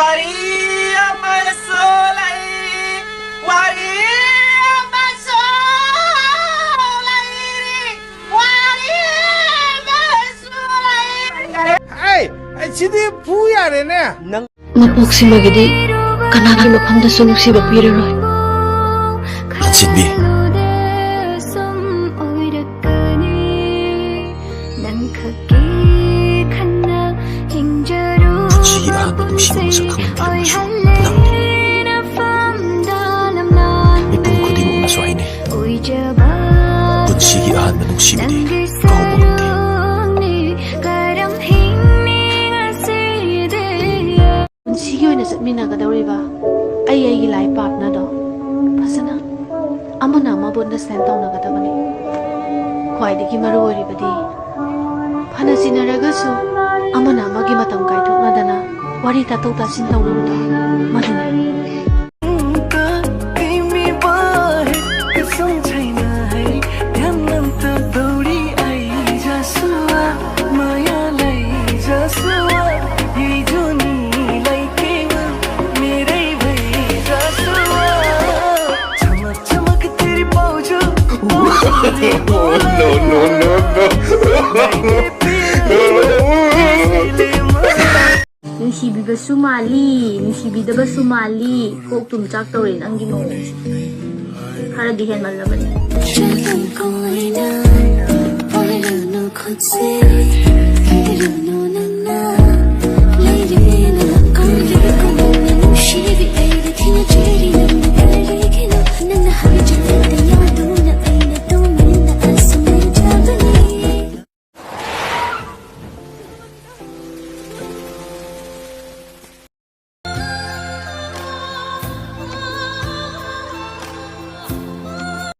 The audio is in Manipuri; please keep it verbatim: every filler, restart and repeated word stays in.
ꯋꯥꯔꯤ ꯑꯃꯁꯨ ꯂꯩ, ꯋꯥꯔꯤ ꯑꯃꯁꯨ ꯂꯩꯔꯤ, ꯋꯥꯔꯤ ꯑꯃꯁꯨ ꯂꯩꯔꯤ꯫ ꯍꯩ, ꯁꯤꯗꯤ ꯐꯨ ꯌꯥꯔꯦꯅꯦ꯫ ꯅꯪ ꯃꯄꯣꯛꯁꯤꯃꯒꯤꯗꯤ ꯀꯅꯥꯒꯤ ꯃꯐꯝꯗꯁꯨ ꯅꯨꯡꯁꯤꯕ ꯄꯤꯔꯔꯣꯏ꯫ ꯂꯟꯆꯦꯟꯕꯤ꯫ ꯄꯨꯟꯁꯤꯒꯤ ꯑꯍꯥꯟꯕ ꯅꯨꯡꯁꯤꯕ ꯃꯁꯛ ꯈꯪꯍꯟꯕꯤꯔꯝꯕꯁꯨ ꯅꯪꯅꯤ꯫ ꯃꯤꯄꯨꯝ ꯈꯨꯗꯤꯡꯃꯛꯅꯁꯨ ꯍꯥꯏꯅꯩ, ꯄꯨꯟꯁꯤꯒꯤ ꯑꯍꯥꯟꯕ ꯅꯨꯡꯁꯤꯕꯗꯤ ꯀꯥꯎꯕ ꯉꯝꯗꯦ꯫ ꯄꯨꯟꯁꯤꯒꯤ ꯑꯣꯏꯅ ꯆꯠꯃꯤꯟꯅꯒꯗꯧꯔꯤꯕ ꯑꯩ ꯑꯩꯒꯤ ꯂꯥꯏꯐ ꯄꯥꯔꯠꯅꯔꯗꯣ ꯐꯖꯅ ꯑꯃꯅ ꯑꯃꯕꯨ ꯑꯟꯗꯔꯁ꯭ꯇꯦꯟ ꯇꯧꯅꯒꯗꯕꯅꯤ꯫ ꯈ꯭ꯋꯥꯏꯗꯒꯤ ꯃꯔꯨ ꯑꯣꯏꯔꯤꯕꯗꯤ ꯐꯅ ꯆꯤꯟꯅꯔꯒꯁꯨ ꯑꯃꯅ ꯑꯃꯒꯤ ꯃꯇꯝ ꯀꯥꯏꯊꯣꯛꯅꯗꯅ ꯋꯥꯔꯤ ꯇꯥꯊꯣꯛ ꯇꯥꯁꯤꯟ ꯇꯧꯅꯕꯗꯣ ꯃꯗꯨꯅꯤ꯫ ꯅꯨꯡꯁꯤꯕꯤꯕꯁꯨ ꯃꯥꯜꯂꯤ, ꯅꯨꯡꯁꯤꯕꯤꯗꯕꯁꯨ ꯃꯥꯜꯂꯤ꯫ ꯀꯣꯛ ꯇꯨꯝ ꯆꯥꯛ ꯇꯧꯔꯦ ꯅꯪꯒꯤ ꯃꯑꯣꯡꯁꯦ꯫ ꯈꯔꯗꯤ ꯍꯦꯟꯃꯜꯂꯕꯅꯤ꯫